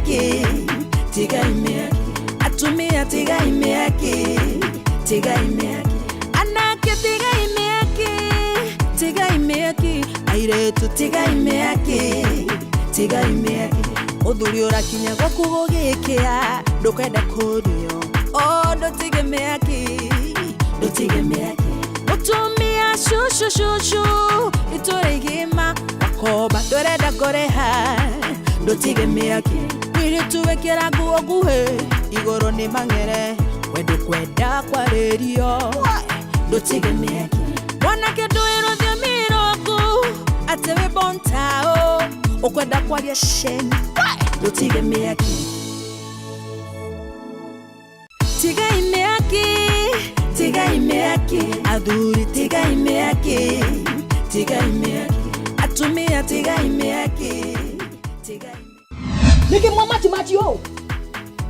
mĩaki, tigai mĩaki, atumia tigai mĩaki, tigai mĩaki, anake tigai mĩaki, tigai mĩaki, airĩtu tigai mĩaki, tigai mĩaki. Mũthuri ũrakinya gwaku gũgĩkĩa, ndũkwenda kũrio, o ndũtige mĩaki, ndũtige mĩaki. Mũtumia cucu cucu, itũra igima, wakomba ndũrenda kũrĩha, ndũtige mĩaki. Mũirĩtu wĩkĩra nguo nguhĩ, igũrũ nĩ mang'ere, we ndũkwenda kwarĩrio, ndũtige mĩaki. Mwanake ndũĩ rũthiomi rwaku, atĩ wĩ bontao, ũkwenda kwaria sheni, ndũtige mĩaki. Tigai mĩaki, tigai mĩaki, athuri tigai mĩaki, tigai mĩaki, atumia tigai mĩaki, tigai. Nĩkĩ mwamachi machi ũũ?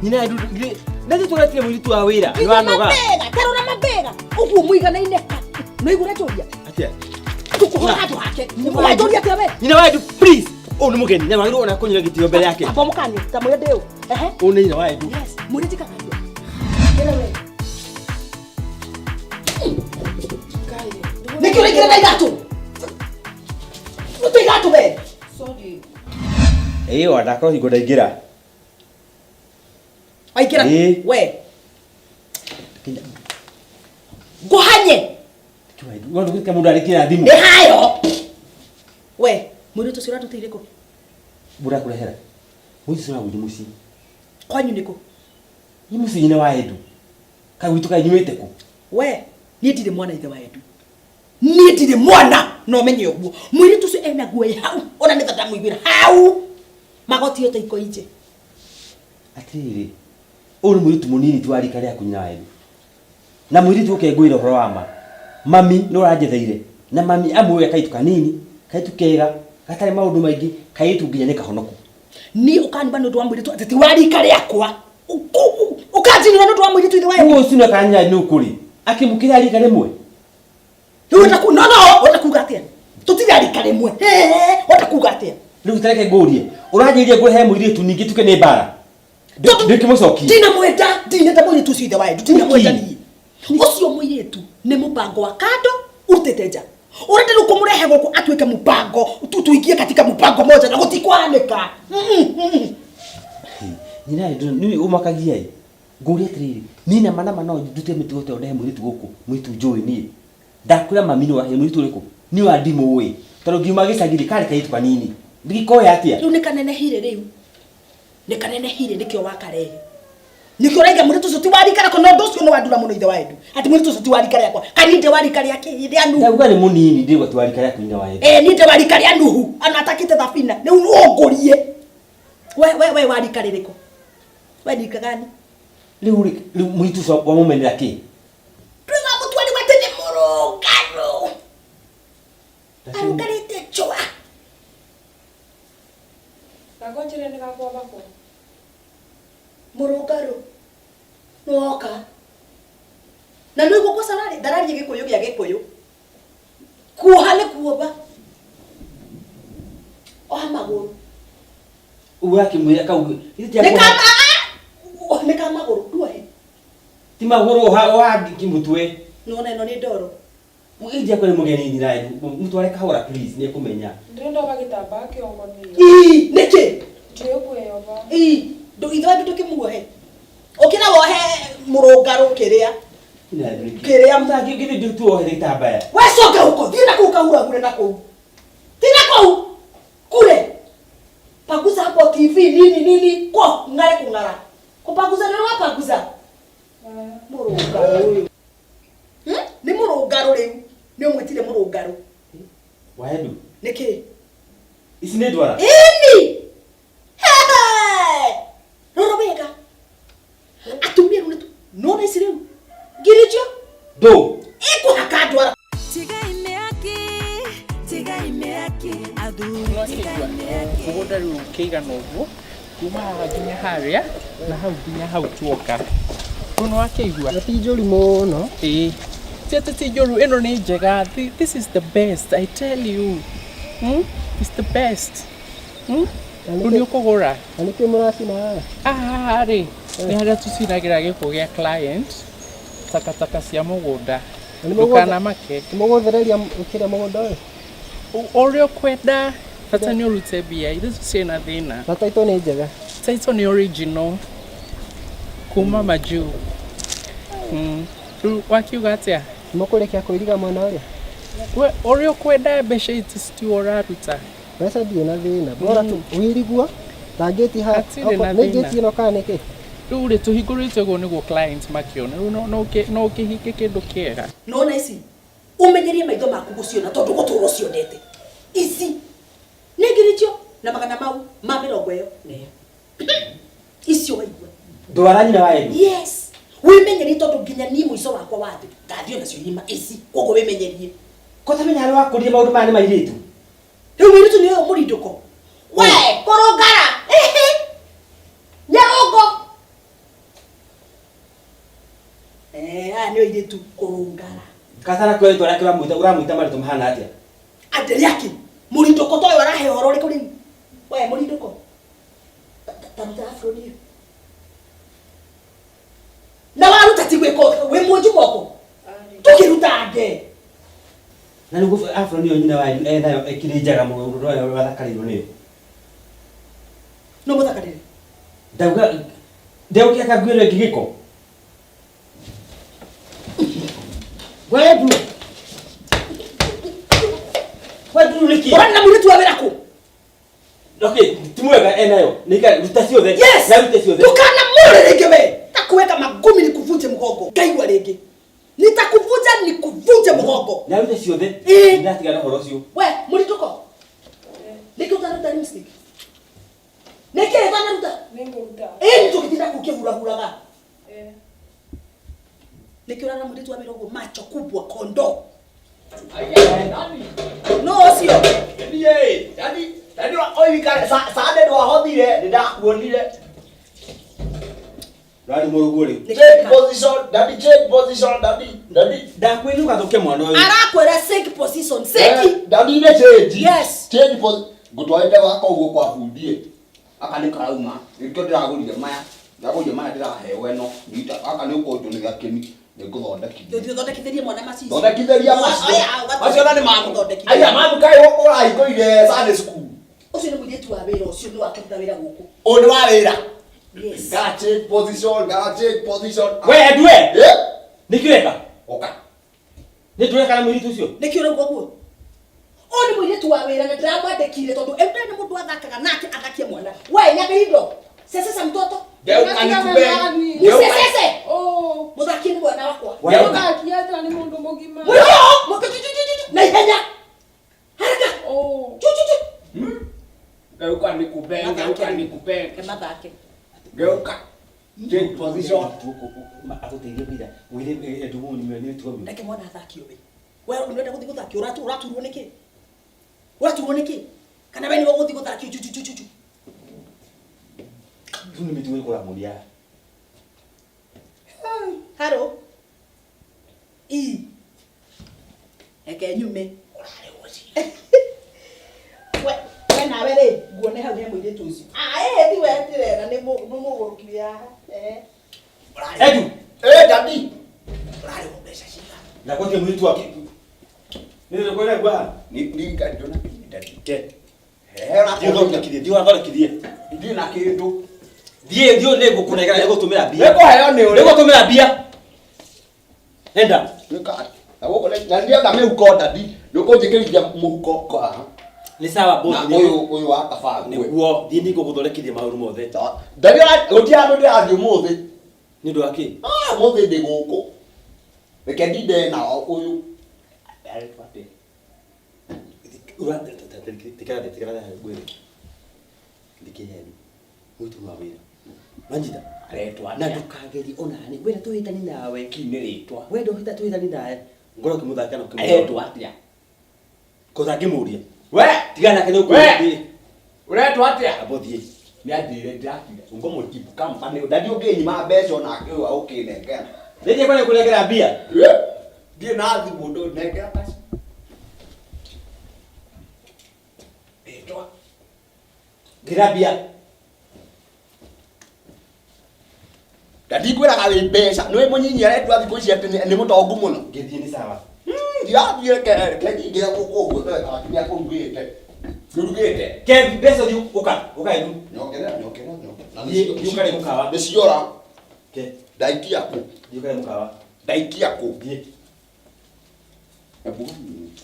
Nyina ndathi tũretire mũirĩtu wa wĩra nĩ wanoga. Mabega, tarora mabega. Ũguo mũiganaine ka. Nĩ igũre njũria. Atĩa? Tũkũhũra handũ hake. Wanjũria atĩa we? Nyina wa Edu, please. Ũyũ nĩ mũgeni na wagĩrĩirwo ona kũnyira gĩtĩo mbere yake. Amba mũkanie, ta mwĩre ndĩ ũ. Ehe. Ũyũ nĩ nyina wa Edu. Yes, mwĩre njikaragia. Kĩra we. Nĩkĩ ũraingĩra na iratũ? Nũte iratũ we. Ĩĩ wa ndako hingo ndaingĩra. Waingĩra. Ĩĩ. We. Ngũhanye. Wona ndũgĩte mũndũ arĩkĩra thimũ. Nĩ hayo. We, mũirĩtu ũcio ũratũteire kũ? Mũrakũrehera. Mũirĩtu ũcio ũragũire mũciĩ. Kwanyu nĩ kũ? Nĩ mũciĩ nyina wa Edu. Kaĩ gwitũ kaĩ nyumĩte kũ? We, niĩ ndirĩ mwana ithe wa Edu. Niĩ ndirĩ mwana na ũmenye ũguo. Mũirĩtu ũcio ena nguo ĩ hau, ona nĩ ta ndamũiguĩra hau. Magoti yo ta iko inje. Atĩrĩrĩ, ũyũ nĩ mũirĩtu mũnini ti wa rika rĩaku nyina wa Edu. Na mũirĩtu ũke ngwĩre ũhoro wa ma. Mami nĩ ũranjetheire. Na mami amũĩ kaitu kanini, kaitu kega, gatarĩ maũndũ maingĩ, kairĩtu nginya nĩ kahonoku. Niĩ ũkanuma nĩ ũndũ wa mũirĩtu atĩ ti wa rika rĩakwa. Ũkanjinĩra nĩ ũndũ wa mũirĩtu ithe wa Edu. Ũguo ũcio nĩ kanyina nĩ ũkũrĩ. Akĩmũkĩra rika rĩmwe. Rĩu wenda ku no no wenda kuga atĩa? Tũtirĩ rika rĩmwe. Wenda kuga atĩa? Rĩu tareke ngũrie. Ũranjĩrire ngũrehe mũirĩtu ningĩ tuke nĩ mbara. Ndĩkĩmũcokie. Ndinamwenda, ndinenda mũirĩtu ũcio ithe wa Edu, ndinamwenda Nĩkĩ? niĩ. Ũcio mũirĩtu nĩ mũbango wa kando ũrutĩte nja. Ũrenda rĩu kũmũrehe gũkũ atuĩke mũbango, tuingie katika mũbango moja na gũtikwanĩka. Nyina Edu nĩ ũmakagia ĩ. Ngũria atĩrĩrĩ, niĩ nama nama no ndute mĩtugo ta ĩyo ndehe mũirĩtu gũkũ, mũirĩtu njũĩ niĩ. Ndakwĩra mami nĩ wahe mũirĩtu ũrĩkũ? Niĩ wa ndimũĩ. Tondũ ngiuma gĩcagi rĩ, karĩ kairĩtu kanini. Ndingĩkoya atĩa? Rĩu nĩ kanenehire rĩu. Nĩ kanenehire nĩkĩo wakarehe. Nĩkĩo ũraiga mũirĩtu ũcio ti wa rika rĩakwa na ũndũ ũcio nĩ wandura mũno ithe wa Edu. Atĩ mũirĩtu ũcio ti wa rika rĩakwa. Kaĩ niĩ ndĩ wa rika rĩa kĩ? Rĩa Nuhu. Ndauga nĩ mũnini ndĩgwa ti wa rika rĩaku nyina wa Edu. Eh, niĩ ndĩ wa rika rĩa Nuhu. Ana atakĩte thabina. Rĩu ũngũrie. We we we wa rika rĩrĩkũ? We ni rika gani? Rĩu rĩ, rĩu mũirĩtu ũcio wamũmenera kĩ? Twĩga mũtwari wate nĩ mũrũngarũ. Arũngarĩte njũa. Gagonjere nĩ gakwa bako. Mũrũngarũ. Nĩwoka. Na nĩ ũguo kosa rarĩ ndararia gĩkũyũ gĩa gĩkũyũ. Kuoha nĩ kuoba. Oha magũrũ. Ũguo akĩmwĩra kau. Nĩ ka nĩ ka magũrũ nduohe. Ti magũrũ oha oha mũtwe. Nĩwona ĩno nĩ ndoro. Mũgeni akwa nĩ mũgeni nyina Edu. Mũtware kahora please nĩ ekũmenya. Ndĩrenda oha gĩtambaa kĩongo niĩ. Ii, nĩkĩ? Ndiũĩ kwĩyoha. Ii, ithe wa Edu ndũkĩmuohe. Ũkĩra wohe mũrũngarũ kĩrĩa. Kĩrĩa Mũtangĩ ngithĩ tuohe gĩtambaya. We coka huko, thiĩ na kũu kahuragure na kũu. Thiĩ na kũu. Kule. Paguza hapo TV nini nini kwa ng'are kung'ara. Kupaguza nĩ wapaguza. Mũrũngarũ ũyũ. Nĩ mũrũngarũ rĩu. Nĩ ũmwĩtire mũrũngarũ. Wa Edu. Nĩkĩ? Ici nĩ ndwara. Ĩni. Rora wega. Atumia rĩu nĩ nona ici rĩu. Ngirijo. Ndũ. Ĩkũhaka ndwara. Tigai mĩaki, tigai mĩaki, athuri tigai mĩaki. Mũgũnda rĩu ũkĩigana ũguo kuma haha nginya harĩa na hau nginya hau tuoka. Rĩu nĩ wakĩigua? Ti njũru mũno. Ĩĩ. Ti atĩ ti njũru, ĩno nĩ njega. This is the best, I tell you. Hmm? It's the best. Hmm? Rĩu nĩ ũkũgũra? Na nĩkĩ mũracina haha? Haha rĩ, nĩ harĩa tũcinagĩra gĩko gĩa client, takataka cia mũgũnda. Na nĩ mũgũthe- Ndũkanamake. nĩ mũgũthereria kĩrĩa mũgũnda ũyũ? Ũrĩa ũkwenda, bata nĩ ũrute mbia, ithuĩ tũtirĩ na thĩna. Na taitũ nĩ njega. Title nĩ original kuma majuu. Rĩu wakiuga atĩa? Nĩ mũkũrĩkia kũiriga mwena ũrĩa? We ũrĩa ũkwenda mbeca citiwo ũraruta. Mbeca ndirĩ na thĩna. Bora tu ũiriguo na ngĩti haha. Hatirĩ na Nĩ thĩna. ngĩti ĩno kana nĩkĩ? Rĩu rĩ tũhingũrĩte ũguo nĩguo client makĩone. Rĩu no ũkĩhinge kĩndũ kĩega. Nona ici umenyerie maitho maku guciona tondu gutura ucionete ici nĩ ngiri icio na magana mau ma mĩrongo ĩyo neyo icio waigua. Ndwara nyina wa Edu. Yes, wĩmenyerie tondu nginya niĩ mũico wakwa wa thĩ ngathiĩ nacio irima ici, koguo wĩmenyerie. Ko tamenya harĩa wakũrire maũndũ maya nĩ mairĩtu. Rĩu mũirĩtu nĩ ũyũ mũrindũko we kũrũngara ĩhĩ nyarũngo. Aya nĩ airĩtu kũrũngara. Kasara kwa rĩtwa rĩake ũramwĩta ũramwĩta marĩtwa mahana atĩa? Andĩrĩ akĩ mũrindũko ta ũyũ arahe ũhoro ũrĩkũ rĩu? We mũrindũko taruta afroni ĩyo na waruta ti gwĩka wĩ mwenju moko tũkĩrutange. Na nĩguo afroni ĩyo nyina wa Edu enayo ĩkĩrĩ njega mũno ũndũ ũrĩa wathakarĩirwo nĩyo. No mũthakarĩre. Ndauga ndegũkĩaka nguo ĩno ĩngĩ gĩko. We Edu. We Edu nĩkĩ? Ũrona mũirĩtu wa wĩra kũ? Okay, ti mwega enayo. Nĩka ruta ciothe. Yes. Na rute ciothe. Ndũkanamũre rĩngĩ we. Takuweka magumi nikuvunje mgongo. Ngaigua rĩngĩ. Nitakuvunja nikuvunje mgongo. Na rute ciothe. Ĩĩ. Ndatigana ũhoro ũcio. We mũrindũko. Nĩkĩ ũtanaruta lipstick? Nĩkĩ ũtanaruta? Nĩngũruta. Ĩĩ nĩtũgĩtinda kũu kĩhurahuraga. Nĩkĩ ũrara mũirĩtu wa wĩra ũguo macho kubwa kondo? No ũcio. Sande ndwahothire nĩndakuonire. Rari mũrũguo rĩu. Change position, daddy, change position, daddy, daddy. Ndakwĩra ũgathũkie mwana ũyũ. Arakwĩra sink position, sink. Daddy nĩ change. Yes. Change position. Ngũtwarĩte gwaka ũguo kwa bundi. Aka nĩ karauma. Nĩkĩo ndĩragũrire maya. Ndagũrire maya ndĩraheo ĩno. Nyita aka nĩ ũkũnjũ nĩ gakeni. Nĩngũthondekithia. Tũthiĩ ũthondekithĩrie mwana macicio. Thondekithĩria macio. Aya, ũgatũ- Macio na nĩ mamu. Ũthondekithĩrie. Aya mamu kaĩ ũrahingũire Sunday school. Ũcio nĩ mũirĩtu wa wĩra ũcio nĩ wakĩruta wĩra gũkũ. Ũyũ nĩ wa wĩra. Yes. Gara change position, gara change position. We Edu we. Eh? Nĩkĩ ũreka? Ũka. Nĩ ndũreka na mũirĩtu ũcio? Nĩkĩ ũrauga ũguo? Ũyũ nĩ mũirĩtu wa wĩra na ndĩramwandĩkire tondũ Edu nĩ mũndũ athakaga nake athakie mwana. We nyakaindo. Sesesa mtoto. Geuka nikupe. Musesese. Oh. Mũthakie nĩ mwana wakwa. Mũthaki atĩa nĩ mũndũ mũgima. Mũyo! Na ihenya. Haraka. Oh. Chu chu chu. Geuka nikupe, geuka nikupe. Mathake. Geuka. Change position. Agũteithie wĩra. Wĩre Edu mũũ nĩ mĩtugo mĩũru. Reke mwana athakio we. We ũrenda gũthiĩ gũthakio ũraturwo nĩkĩ? Ũraturwo nĩkĩ? Kana we nĩwe ũgũthiĩ gũthakio chu chu chu chu chu. Rĩu nĩ mĩtugo ĩrĩkũ ũramuonia? Haro. I. Reke nyume. We we nawe rĩ nguone hau he mũirĩtu ũcio. Ah ĩĩ ti we ndĩrera nĩ mũgũrũki wĩ haha. Eh. Edu. Eh, daddy. Ũrarĩhwo mbeca cigana? Ndakwatia mũirĩtu wake. Nĩ ndĩkwĩra gwa. Ni ni ndona daddy. Ke. Eh, Thiĩ ũthondekithie, thiĩ ũthondekithie. Ndirĩ na kĩndũ. Thiĩ thiĩ nĩngũkũnengera nĩngũtũmĩra mbia. Nĩngũheo nĩ ũrĩ. Nĩngũtũmĩra mbia. Enda. Nĩka. Na gũkũ na ndienda mĩhuko daddy. Nĩũkũnjĩkĩrithia mũhuko kwa. Nĩ sawa boss. Na ũyũ ũyũ wa kaba nguo. Nĩguo thiĩ nĩngũgũthondekithia maũndũ mothe. Daddy gũtirĩ handũ ndĩrathiĩ ũmũthĩ. Nĩ ũndũ wa kĩ? Ah, ũmũthĩ ndĩ gũkũ. Reke ndinde na ũyũ. Aretwo atĩa? Tikara thĩ, tikara thĩ ngwĩre. Thikĩrĩria Edu. Mũirĩtu wa wĩra. Wanjita? Aretwo Na atĩa? ndũkagerie ona nĩ wĩra tũhĩtani nawe. Kĩ nĩ rĩtwa. We ndũhĩta tũhĩtani nawe. Ngorwo ũkĩmũthaka na ũkĩmũthaka. Aretwo atĩa? Kosa ngĩmũria. We! Tigana nake nĩ We! ũkũria. Ũretwo atĩa? Amba ũthiĩ. Nĩ anjĩrire ndĩrakira. Ngũmũtibu company. Daddy ũngĩnyima mbeca onake ũyũ ũkĩnengera. Rĩngĩ kwenda kũnengera mbia. Eh? Ndirĩ na thimũ ndũnengera basi. Rĩtwa. Ngĩrambia. Na ndikwĩraga wĩ mbeca nĩ wĩ mũnyinyi arendwa thikũ ici atĩ nĩ mũtongu mũno. Ngĩthiĩ nĩ sawa. Ndirathiĩ reke reke nyingĩre gũkũ ũguo ndore kana kĩrĩa kũrugĩte. Kĩrugĩte. Ke mbeca ũthiĩ ũka ũka Edu. Nyongerera nyongerera nyongerera. Na Thiĩ thiĩ ũkarĩe mũkawa. Nĩ ciora. Ke Ndaikia kũ? thiĩ ũkarĩe mũkawa. Ndaikia kũ? Thiĩ. Ebu.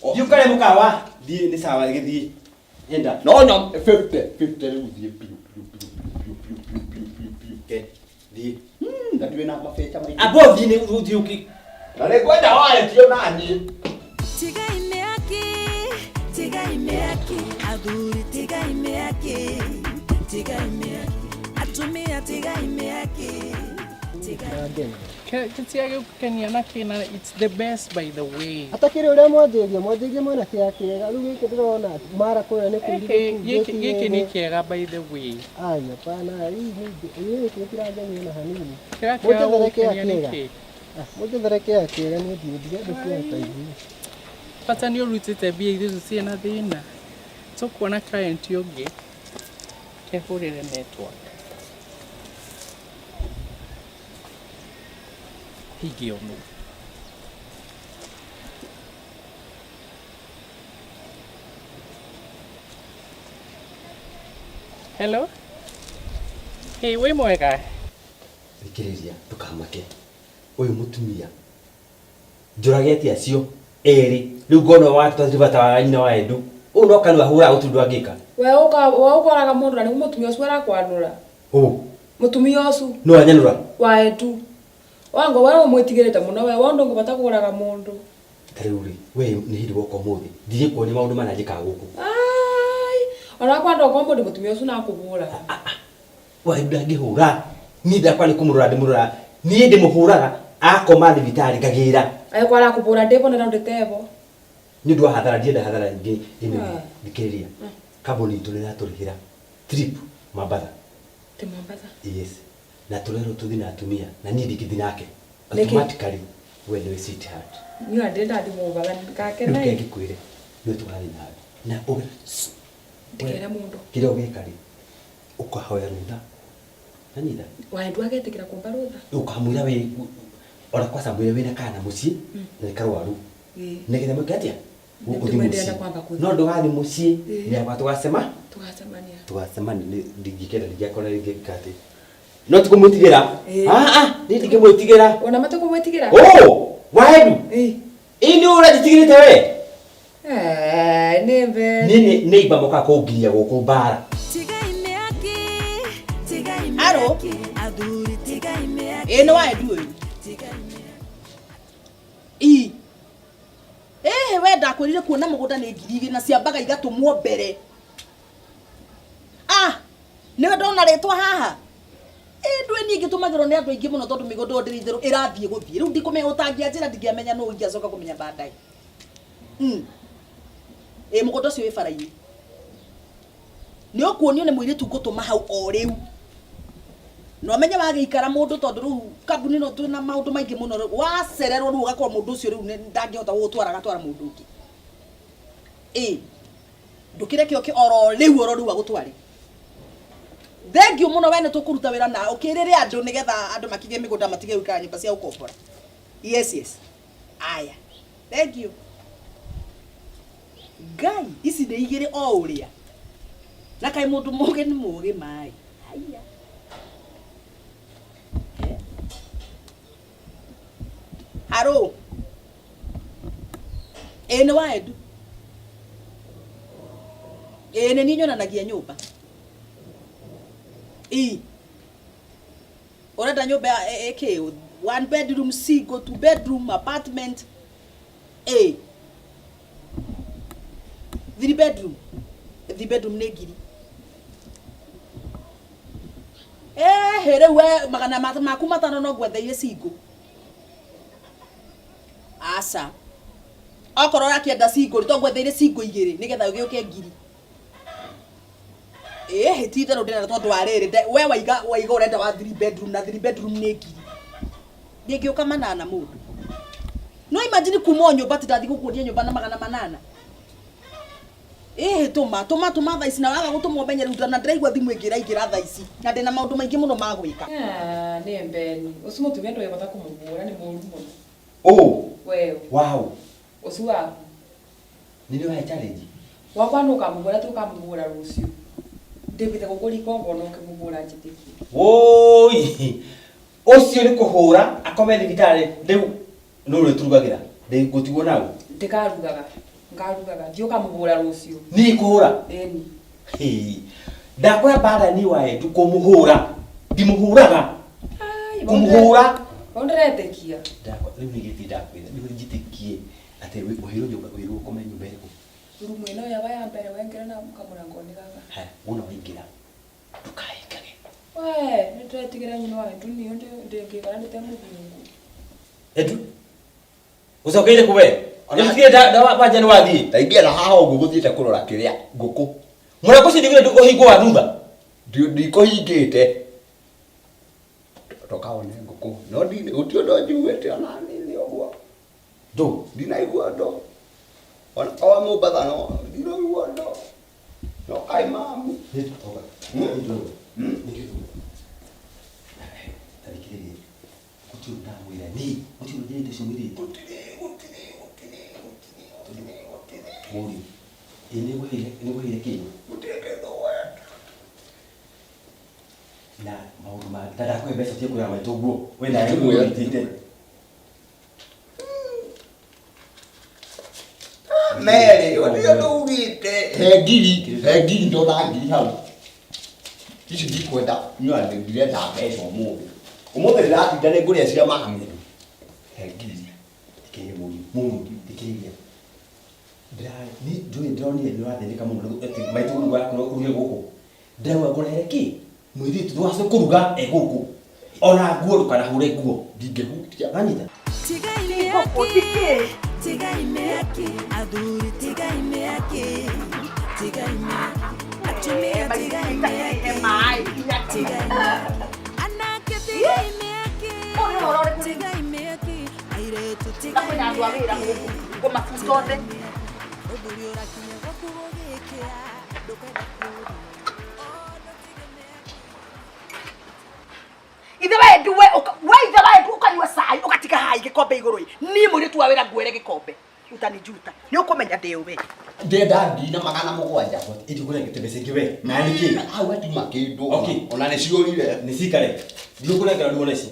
Thiĩ ũkarĩe mũkawa. Thiĩ nĩ sawa gĩthiĩ. Enda. No nyo 50 50 rĩu thiĩ biũ biũ biũ biũ biũ biũ biũ biũ biũ. Ke thiĩ. Na ndwĩ na mabeca maingĩ. Amba ũthiĩ nĩ ũthiĩ ũkĩ. Na nĩ ngwenda warĩtio naniĩ. Tigai mĩaki, tigai mĩaki, athuri tigai mĩaki, tigai mĩaki, atumia tigai mĩaki, tigai Kĩtiage gũkenia na kĩna it's the best by the way. Atakĩrĩ ũrĩa mwanjĩria mwanjĩria mwena kĩa kĩega rĩu gĩkĩ ndĩrona mara kũrĩa nĩ Gĩkĩ kũirigĩku gĩkĩ nĩ kĩega by the way. Ai, hapana, hii ni gĩkĩ gĩtirangenia ona hanini. Kĩrĩa kĩaga Mũnjethere kĩa gũgũkenia nĩ kĩega. kĩ? Ah, Mũnjethere kĩa kĩega nĩ thiĩ ndirenda kĩa ta ithuĩ. Bata nĩ ũrutĩte mbia ithuĩ tũtirĩ na thĩna. Tũkuona client ũngĩ kehũrĩre network. Ingĩonwo. Hello? Hey, wĩ mwega? Thikĩrĩria ndũkamake. Ũyũ mũtumia njũragete acio erĩ rĩu ngona wa twatirĩ bata wa nyina wa Edu. Ũyũ no kanua ahũraga gũtirĩ ũndũ angĩka. We ũka we ũkoraga mũndũ na nĩguo mũtumia ũcio arakwanũra. Ũ Mũtumia ũcio no anyanũra. wa Edu. Wango we ũmwĩtigĩrĩte mũno we wondo ũngĩbata kũraga mũndũ. Ta rĩu rĩ we nĩ hĩndĩ woka ũmũthĩ ndirĩ kuonia maũndũ mana njĩkaga gũkũ. Ai, ona kwa ndoka mũndũ mũtumia ũcio nakũhũra. Wa Edu ndangĩhũra. Niĩ ndakwa nĩ kũmũrora ndĩmũrora. Niĩ ndĩmũhũraga akoma thibitarĩ ngagĩra. Agĩkorwo arakũhũra ndĩbo na ndĩtebo. Nĩ ũndũ wa hathara ndienda hathara nyingĩ ĩno Ah. thikĩrĩria. Kambuni itũ nĩ ĩratũrĩhĩra trip Mambatha. Ti Mombatha. Yes. Na tũrerwo tũthiĩ na atumia na niĩ ndingĩthiĩ nake. Nĩkĩ? Automatically we nĩwe sweetheart. Niĩ ona ndĩrenda thiĩ Mombatha ngakena. Rĩu kĩrĩa ngĩkwĩre nĩwe tũgathiĩ nawe. Na ũge Ndikere mũndũ. kĩrĩa ũgeka rĩ ũkahoya rũtha. Nanyita? Wa Edu agetĩkĩra kũmba rũtha. Ũkamwĩra we ona kwaca mwĩre wĩna kana mũciĩ na nĩ karwaru. Ĩĩ. Nĩgetha mwĩke atĩa? Gũkũ thiĩ Ndĩrenda mũciĩ. kwamba kũthiĩ. No ndũgathiĩ mũciĩ Ĩĩ. nĩ akwa tũgacema Tũgacemania. tũgacemania nĩ ndingĩkenda ndingĩakora rĩngĩ ngate. No ti kũmwĩtigĩra. Ĩĩ. Ah ah niĩ ndingĩmwĩtigĩra. Ona matukũmwĩtigĩra? Oh, wa Edu. Ĩĩ. Ĩ nĩ ũranjĩtigĩrĩte we. Eh, nĩ mbe. Niĩ nĩ nĩ imba mokaga kũngiria gũkũ mbara. tigai mĩaki, tigai Aro? mĩaki, athuri tigai mĩaki, Ĩĩ nĩ wa Edu ũyũ. tigai mĩaki. Ii. Ĩhĩ we ndakwĩrire kuona mũgũnda nĩ 2,000 na ciambaga igatũmwo mbere. Ah, nĩwe ndona rĩtwa haha. Ĩ ndwĩ niĩ ngĩtũmagĩrwo nĩ andũ aingĩ mũno tondũ mĩgũnda ĩyo ndĩrĩ itherũ ĩrathiĩ gũthiĩ. Rĩu ndikũmenya ũtangĩanjĩra ndingĩamenya nũ ingĩacoka kũmenya baadaye. Ĩ mũgũnda ũcio wĩ bara-inĩ. Nĩ ũkuonio nĩ mũirĩtu ngũtũma hau o rĩu. Na ũmenye wagĩikara mũndũ tondũ rĩu kambuni ĩno twĩna maũndũ maingĩ mũno rĩu wacererwo rĩu ũgakorwo mũndũ ũcio rĩu ndangĩhota gũgũtwara agatwara mũndũ ũngĩ. Ĩ ndũkĩreke oke oro rĩu oro rĩu agũtware. Thengiũ mũno we nĩ tũkũruta wĩra na ũkĩrĩre andũ nĩgetha andũ makĩgĩe mĩgũnda matige gũikara nyũmba cia gũkombora. Yes yes. Aya. Thengiũ. Ngai ici nĩ igĩrĩ o ũrĩa. Na kaĩ mũndũ mũgĩ nĩ mũgĩ maĩ. Haiya. Eh. Haro. Ĩĩ nĩ wa Edu. Ĩĩ nĩ niĩ nyonanagia nyũmba. Ii. Ũrenda nyũmba ya ĩkĩ? One bedroom, single, two bedroom, apartment. Ĩĩ. Three bedroom. Three bedroom nĩ ngiri. Ĩhĩ rĩu we magana maku matano no ngwetheire single. Aca. Okorwo ũrakĩenda single to ngwetheire single igĩrĩ nĩgetha ũgĩũke ngiri. Ĩhĩ ti itherũ ndĩrenda tondũ wa rĩrĩ we waiga waiga ũrenda wa three bedroom na three bedroom nĩ ngiri. Ndĩngĩũka manana mũndũ. No imagine kuma o nyũmba ti ndathiĩ gũkuonia nyũmba na 800. Ĩhĩ tũma tũma tũma thaa ici na waga gũtũma ũmenye rĩu na ndĩraigua thimũ ĩngĩ ĩraingĩra thaa ici na ndĩna maũndũ maingĩ mũno ma gwĩka. Ah, nĩ mbeni. Ũcio mũtumia ndũgĩbata kũmũhũra nĩ mũru mũno. Oh, Wewe, wow. ũcio waku. Nĩ nĩ wahe challenge. Wakwa nĩ ũkamũhũra tu ũkamũhũra rũciũ. Ndĩbite gũkũ riko ngona ũkĩmũhũra njĩtĩkie. Woi. Ũcio nĩ kũhũra akome thibitarĩ rĩu nũ ũrĩturugagira ndĩgũtigwo nau. Ndĩkarugaga. Ngarugaga. Thiĩ ũkamũhũra rũciũ. Niĩ kũhũra. Ĩni. Hĩ. Ndakwĩra mbara ni wa Edu kũmũhũra. Ndimũhũraga. Ai, Kũmũhũra. Vau ndĩretĩkia. Ndakwa rĩu nĩ gĩthiĩ ndakwĩra nĩguo njĩtĩkie atĩ ũheirwo nyũmba ũheirwo ũkome nyũmba ĩrĩkũ. Rumu ĩno yaba ya mbere wengĩra na kamũrango nĩ gaka. Haya, wona waingĩra ndũkahingage. We, nĩndĩretigĩra nyina wa Edu niĩ ndĩngĩikara ndĩte mũthungu. Edu ũcokeire kũ we? Nĩmũtigire wanja nĩ wathiĩ. Ndaingĩra haha ũguo gũthiĩte kũrora kĩrĩa ngũkũ. Mũrango ũcio ndigire ũhingwo wa thutha. Ndikũhingĩte. Toka one ngũkũ. No gũtirĩ ũndũ njiguĩte ona nini ũguo. Ndũ. Ndinaigua ũndũ. Ona o Mombatha no ndinaigua ũndũ. No kaĩ mamu. Tathikĩrĩria. Gũtirĩ ũndũ ndamwĩra niĩ. Gũtirĩ ũndũ njĩrĩte ũcio mũirĩtu. Mũriũ. Ĩ nĩngũheire kĩndũ. Gũtirĩ kĩndũ we. Na maũndũ ma na ndakũhe mbeca ũtige kwĩra maitũ ũguo. We nawe Ndimwĩra. ũnyitĩte. Mary, gũtirĩ ũndũ ugĩte. He ngiri, he ngiri ndona ngiri hau. Ici ndikwenda, nyua ndirenda mbeca ũmũthĩ. Ũmũthĩ ndĩratinda nĩ ngũrĩa cia mami. He ngiri. Thikĩrĩria mũriũ. Mũriũ, thikĩrĩria. Ni ndũĩ ndĩronire nĩ ũrathĩnĩka mũno atĩ maitũ nĩguo arakwĩra ũruge gũkũ. Ndĩrauga ngũrehere kĩ? Mũirĩtu ndũgacoke kũruga e gũkũ. Ona nguo ndũkanahũre nguo. Ndingĩhutia. Wanyita? Tigai mĩaki, tigai mĩaki, athuri tigai mĩaki, tigai mĩaki, atumia tigai mĩaki, tigai mĩaki, anake tigai mĩaki, tigai mĩaki, airĩtu tigai Kwĩna andũ a wĩra mĩaki. gũkũ ngũmabuta othe. Mũthuri ũrakinya gwaku gũgĩkĩa, ndũkenda kũũrio, oh, ndũtige mĩaki. Ithe wa Edu we we ithe wa Edu ũkanyua cai ũgatiga hai gĩkombe igũrũ ĩ. Niĩ mũirĩtu wa wĩra nguere gĩkombe. Utanijuta. Nĩ ũkũmenya ndĩ we. Ndĩrenda ngiri na magana mũgwanja. Ĩndĩ ũkũnengete mbeca ingĩ we. Na nĩ kĩ? Hau hatima kĩndũ. Okay. Ona nĩ ciũrire. Nĩ cikare. Ndigũkũnengera ruo na ici.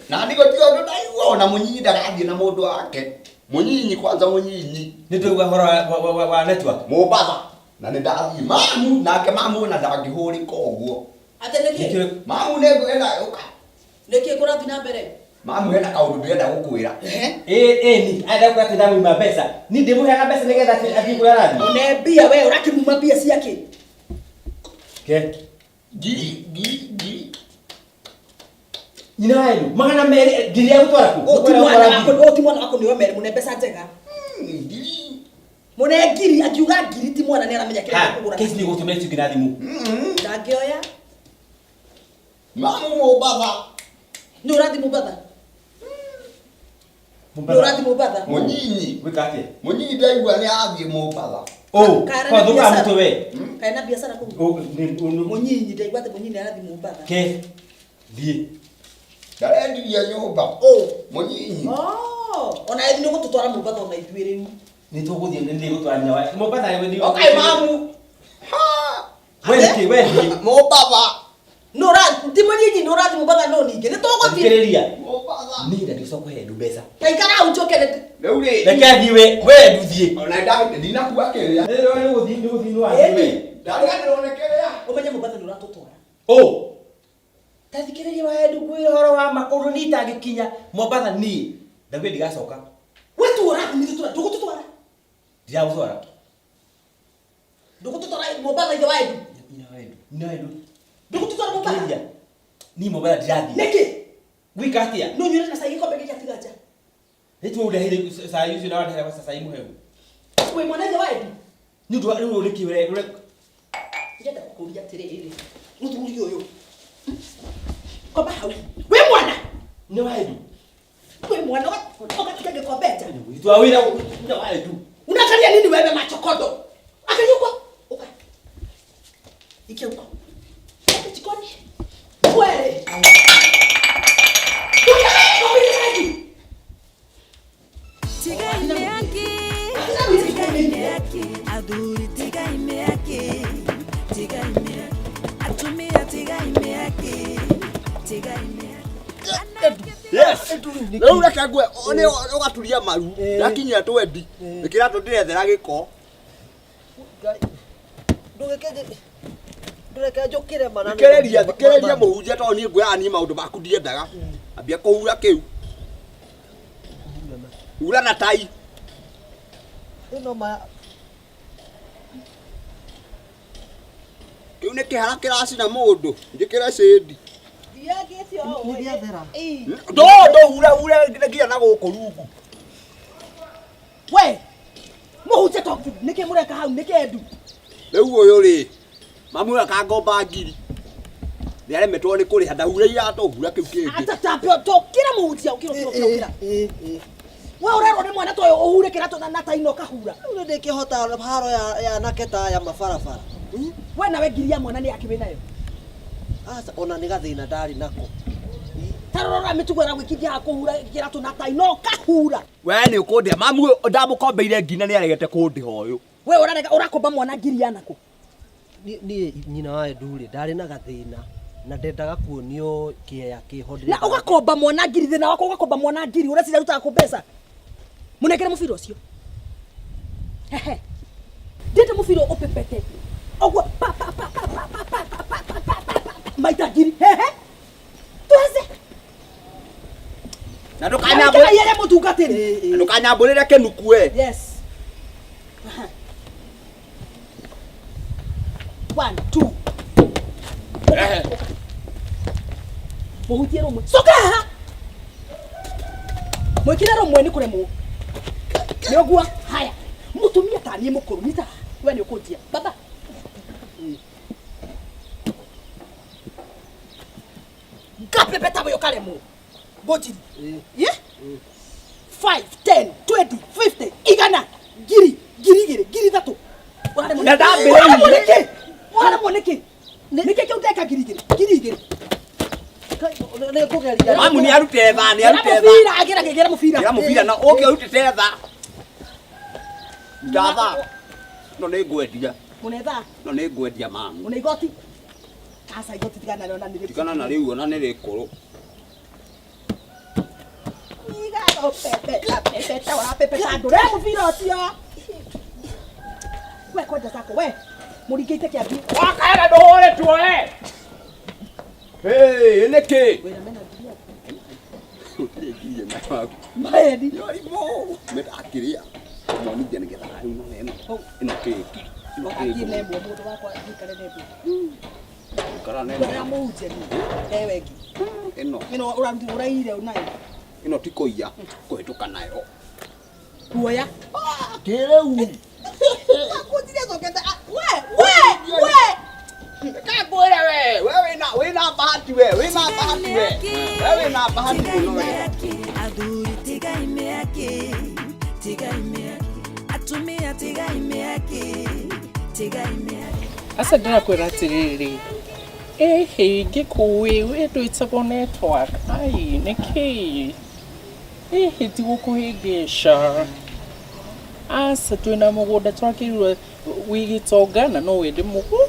Na nĩ gũtirĩ ũndũ ndaigua ona mũnyinyi ndarathiĩ na mũndũ wake. Mũnyinyi kwanza mũnyinyi. Nĩ twaigua ũhoro wa network. Mombatha. Na nĩ ndathiĩ. Mamu nake mamu ona ndangĩhũrĩka ũguo. Atĩ nĩkĩ? Nĩkĩo Mamu nĩ ngwenda ũka. Nĩkĩ kũrathiĩ na mbere? Mamu hena kaũndũ ndĩrenda gũkwĩra. Ĩ ĩ ni enda kuga atĩ ndamũima mbeca. Ni ndĩmũheaga mbeca nĩgetha athiĩ kũrĩa arathiĩ. One mbia we ũrakĩmuma mbia ciake. Ke. Ngiri ngiri ngiri. Nyina wa Edu magana merĩ ngiri ya gũtwara kũ? Ũyũ ti mwana wakwa, ũyũ ti mwana wakwa nĩwe merĩ mũne mbeca njega. Ngiri. Mũne ngiri akiuga ngiri ti mwana nĩ aramenya kĩrĩa Ha, ekũgũra. kesi nĩ gũtũmĩra icio ingĩ na thimũ. Ndangĩoya. Mamu Mombatha. Nĩ ũrathiĩ Mombatha? Nĩ ũrathiĩ Mombatha? Mũnyinyi. Gwĩka atĩa? Mũnyinyi ndaigua nĩ athiĩ Mombatha. Ũ, Kana kwa na thũka biacara. mũtwe we. Kaĩ na biacara kũu? Ũ, nĩ- ũ, nĩ- Mũnyinyi ndaigua atĩ mũnyinyi arathiĩ Mombatha. Ke. Thiĩ. Ndarendirie nyũmba. Ũ. Mũnyinyi. Oh, ona ithuĩ nĩ ũgũtũtwara Mombatha ona ithuĩ rĩu. Nĩ tũgũthiĩ nĩ ndĩgũtwara nyina wa Mombatha nĩ ndĩ. Okay mamu. Ha. We nĩkĩ we thiĩ. Mombatha. Nĩ ũra ti mũnyinyi nĩ ũrathiĩ Mombatha no ningĩ nĩ tũgũthiĩ. Thikĩrĩria. Mombatha. Niĩ ndangĩcoka kũhe Edu mbeca. Taikara hau njoke nĩ Rĩu rĩ. Reke athiĩ we, we Edu thiĩ. Ona ndinakua kĩrĩa. Nĩ gũthiĩ nĩ gũthiĩ nĩ wathiĩ we. Ndariganĩrwo nĩ kĩrĩa. Ũmenye Mombatha nĩ ũratũtwara. Ũ. Tathikĩrĩria wa Edu kwĩra ũhoro wa makũrũ niĩ itangĩkinya Mombatha niĩ. Ndaugire ndigacoka. We tu ũrathiĩ nĩ tũtwara ndũgũtũtwara. Ndiragũtwara. Ndũgũtũtwara Mombatha ithe wa Edu. Nyina wa Edu. Nyina wa Edu. Ndũgũtũtwara Mombatha. Thikĩrĩria. Niĩ Mombatha ndirathiĩ. Nĩkĩ? Gwĩka atĩa? Nĩ ũnyuĩre na cai gĩkombe gĩkĩ atiga nja. Nĩ tuo ũndeheire cai ũcio na wandehere kwa cai mũhehu. Wĩ mwana ithe wa Edu. Nĩ ũndũ wa rĩu nĩkĩ ũre Ndĩrenda gũkũria atĩrĩrĩ mũthuri ũyũ. Koma hau. Wĩ mwana. Nyina wa Edu. Wĩ mwana ũgatiga gĩkombe nja. Mũirĩtu wa wĩra nyina wa Edu. Unakalia nini wewe machokodo? Akalia huko. Ikia huko. Leta jikoni. Kweli. Tigai mĩaki, tigai mĩaki, athuri tigai mĩaki, tigai mĩaki, atumia tigai mĩaki, tigai mĩaki. Yes. Rĩu reke ngue nĩ ũgaturia maru ndakinyia twendi ĩkĩra ndĩrethera gĩko. Ndũreke njũkĩre mana. Thikĩrĩria thikĩrĩria mũhunjia tondũ niĩ ngwĩraga niĩ maũndũ maku ndiendaga. Ambia kũhura kĩu. Hura na tai. Ĩno ma Kĩu nĩ kĩhara kĩracina mũndũ. Njĩkĩre cĩndi. Nĩ gĩathera. Ndo ndo hura hure nginya na gũkũ rungu. We. Mũhunjia to nĩkĩ mũreka hau nĩkĩ endu? Rĩu ũyũ rĩ mamu akangomba ngiri. Nĩaremetwo nĩ kũrĩha ndahure iratũ hura kĩu kĩngĩ. Atatambia tokira mũhunjia ũkĩra ũkĩra ũkĩra. We ũrerwo nĩ mwana ta ũyũ ũhure kĩratũ na tai na ũkahura. Rĩu nĩ ndĩkĩhota haro ya anake ta aya mabarabara. We nawe ngiri ya mwana nĩ yake wĩ nayo. Aca ona nĩ gathĩna ndarĩ nako. Ta rora mĩtugo ĩragwĩkithia haha kũhura kĩratũ na tai na ũkahura. We nĩ ũkũndĩha mamu ũyũ ndamũkombeire ngiri na nĩaregete kũndĩha ũyũ. We ũrarega ũrakomba mwana ngiri ya nakũ? Niĩ nyina wa Edu rĩ ndarĩ na gathĩna na ndendaga kuonio kĩeya kĩho. Na ũgakomba mwana ngiri thĩna wakwa ũgakomba mwana ngiri ũreciria arutaga kũ mbeca? Mũnengere mũbira ũcio. Hehe. Ndĩrenda mũbira ũpepete. Ũguo pa pa pa pa pa pa pa pa pa pa pa pa pa maita ngiri. Hehe. Tuanze. Na ndũkanyambũrĩre Ndũkanyambũrĩre mũtungatĩri. Ndũkanyambũrĩre kĩnuku we. Yes. Aha. One, two. Mũhutie rũmwe. Coka haha. Mwĩkĩre rũmwe nĩ kũremwo. Nĩ ũguo. Haya. Mũtumia ta niĩ mũkũrũ nyita haha. We nĩ ũkũnjia. Baba. Ngapepeta we ũkaremwo. Ngũnjiri. Yeah? 5, 10, 20, 50, igana, ngiri, ngiri igĩrĩ, ngiri ithatũ. Ũraremwo Na nĩkĩ? ndambĩrĩirie. Ũraremwo nĩkĩ? Ũraremwo nĩkĩ? Nĩkĩ kĩu ndeka ngiri igĩrĩ? Ngiri igĩrĩ. Nĩ ngũgeria. Mamu nĩ arute tha nĩ Gĩra arute tha. mũbira, agĩra gĩra mũbira. Gĩra mũbira na ũke ũrutĩte tha. Ruta tha. No nĩ ngwendia. Mũne thaa, No nĩ ngwendia mamu. mũne igoti. Aca igoti tigana narĩo na nĩ rĩkũrũ. Tigana na rĩu ona nĩ rĩkũrũ. Igana ũpepeta, pepeta, ũrapepeta andũ. Re mũbira ũcio. We kwenda zako, we. Mũringĩte kĩambi. Wakaera ndũhũre tuoe. Hey, nĩ kĩ? Wĩra mena ngiri yaku. Gũtirĩ ngiri ĩna waku. Maendi. Yorimũ. Mĩndakĩrĩa. Monithia nĩgetha rĩu no ĩno. Ĩno kĩ ngiri. Ĩno kĩ Athiĩ ngiri. na ĩmwe mũndũ wakwa ngikare na ĩmwe. Ikara na Ngorera ĩno. mũhunjia niĩ. Hewe ngi. Ĩno. Ĩno ũraruti ũraire nayo. Ĩno ti kũiya. Kũhĩtũka nayo. Kuoya. Kĩrĩu. Ngũnjire cokete. We, we, we. Kangwĩre we. We wĩna wĩna bahati we. Wĩna bahati we. We wĩna bahati Tigai mũno we. mĩaki, athuri tigai mĩaki, tigai mĩaki, atumia tigai mĩaki, tigai mĩaki. Aca ndĩrakwĩra atĩrĩrĩ ĩhĩ ngĩkũĩ wĩ ndwĩtagwo network ai nĩkĩ ĩhĩ ti gũkũhĩngĩca aca twĩna mũgũnda twakĩrirwo wĩ gĩtonga na no wende mũgũ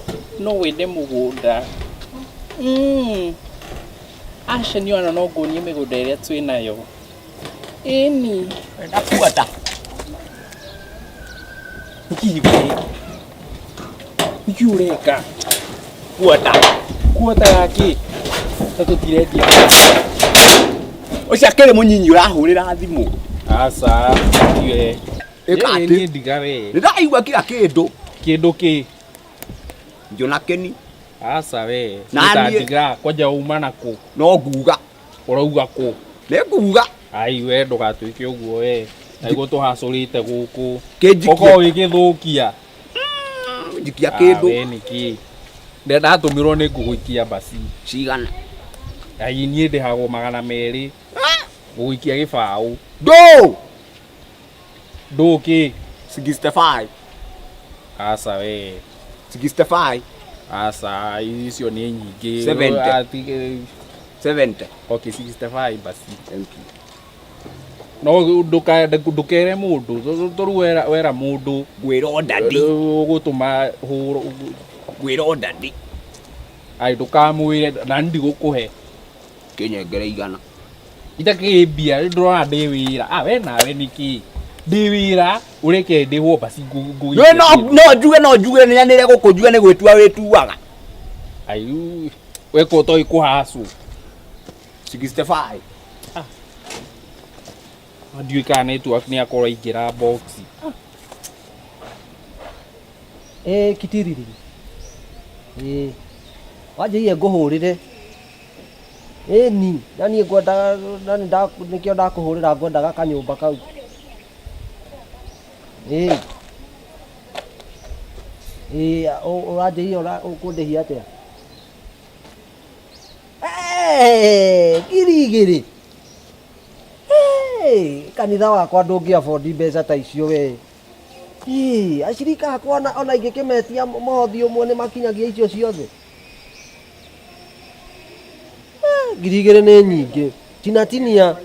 no wende mũgũnda aca niĩ ona no nguonie mĩgũnda ĩrĩa twĩnayo ĩni Ndabuata. nĩkĩ we nĩkĩ ũreka Buata. kuota gakĩ na tũtirendia Ũcio akĩrĩ mũnyinyi ũrahũrĩra thimũ. aca tiwe Ĩka atĩ. niĩ ndiga we Nĩ ndaigua kila kĩndũ. kĩndũ kĩ Njona kĩni. aca we Na niĩ- nĩtandiga kwanja uma na kũ No nguga. ũrauga kũ Nĩ nguga. ai we ndũgatuĩke ũguo we naiguo tũhacũrĩte gũkũ Kĩnjikie. ũkorwo wĩ gĩthũkia Njikia Ah, kĩndũ. we nĩkĩ ndatũmirwo nĩ ngũgũikia mbaci Cigana. ai niĩ ndĩhagwo 200 gũgũikia gĩbaũ Ndũ. ndũkĩ 65. aca we 65. Aca icio nĩ nyingĩ. 70. 70. Okay, 65 basi. Thank you. No ndũkere mũndũ tondũ wera mũndũ Ngwĩra ndadi. Ũgũtũma hũrwo. Ngwĩra ndadi. Ai ndũkamwĩre na ndigũkũhe. Kĩnengere igana. Itakĩrĩ mbia ndĩrona ndĩ wĩra. Ah, we nawe nĩkĩ? Ndĩ wĩra ũreke ndĩhwo basi No no njuge no njuge nĩ nyanĩre gũkũ njuge nĩ gwĩtua wĩtuaga. Ayu we ko toĩ kũhacwo. 65. Ndiũĩ kana network nĩ akorwo aingĩra box. Ĩ kitiriri. Ĩ wanjĩire ngũhũrĩre. Ĩni na niĩ ngwendaga na nĩkĩo ndakũhũrĩra ngwendaga kanyũmba kau. Ĩ ĩ ũranjĩire ũkũndĩhia atĩa? 2,000. Kanitha wakwa ndũngĩ afford mbeca ta icio we. Acirika akwa ona ingĩkĩmetia mũhothi ũmwe nĩ makinyagia icio ciothe. 2,000 nĩ nyingĩ. Tinatinia.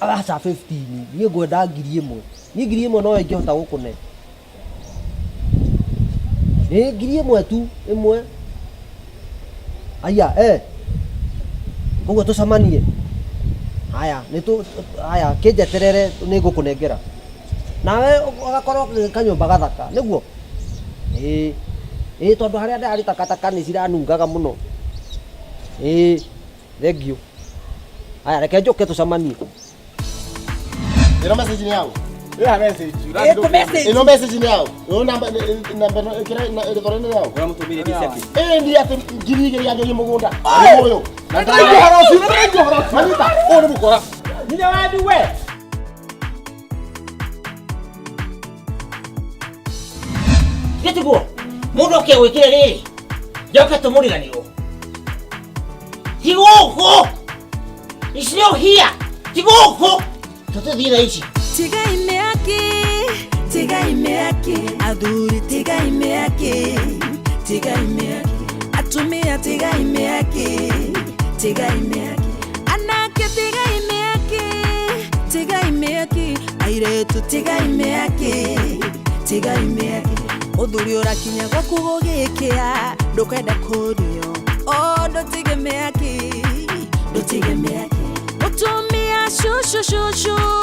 Aca 15. Niĩ ngwenda 1,000. Niĩ 1,000 no ingĩhota gũkũne. Ĩ 1,000 tu ĩmwe. Aya Koguo tũcemanie. Haya nĩ haya kĩnjeterere nĩ ngũkũnengera. Nawe ũgakorwo kanyũmba gathaka nĩguo? Ĩ ĩ tondũ harĩa ndĩrarĩ takataka nĩ ciranungaga mũno. Ĩ thengiũ. Haya reke njũke tũcemanie. Ĩno message nĩ yaũ? Ĩya message. Ĩno message. Ĩno message nĩ yaũ? Ĩno namba namba ĩkĩra ĩgĩtore nĩ yaũ? Ũramũtũmĩire mbica kĩ? Ĩ ndi atĩ 2,000 yangerie mũgũnda. Nĩ ũyũ. Na ndĩraigua ũhoro ũcio, ndĩraigua ũhoro ũcio. Manyita, ũyũ nĩ mũkora. Nginya wandu we. Gĩtiguo mũndũ oke gwĩkĩre rĩrĩ njoke tũmũriganĩrwo. Ti gũkũ. It's not here. Ti gũkũ. Tũtũthiĩ thaa ici. Tigai mĩaki, tigai mĩaki, athuri tigai mĩaki, tigai mĩaki, atumia tigai mĩaki, tigai mĩaki, anake tigai mĩaki, tigai mĩaki, airĩtu tigai mĩaki, tigai mĩaki, mũthuri ũrakinya gwaku gũgĩkĩa, ndũkwenda kũrio, oh ndũtige mĩaki, ndũtige mĩaki, mũtumia cucu cucu.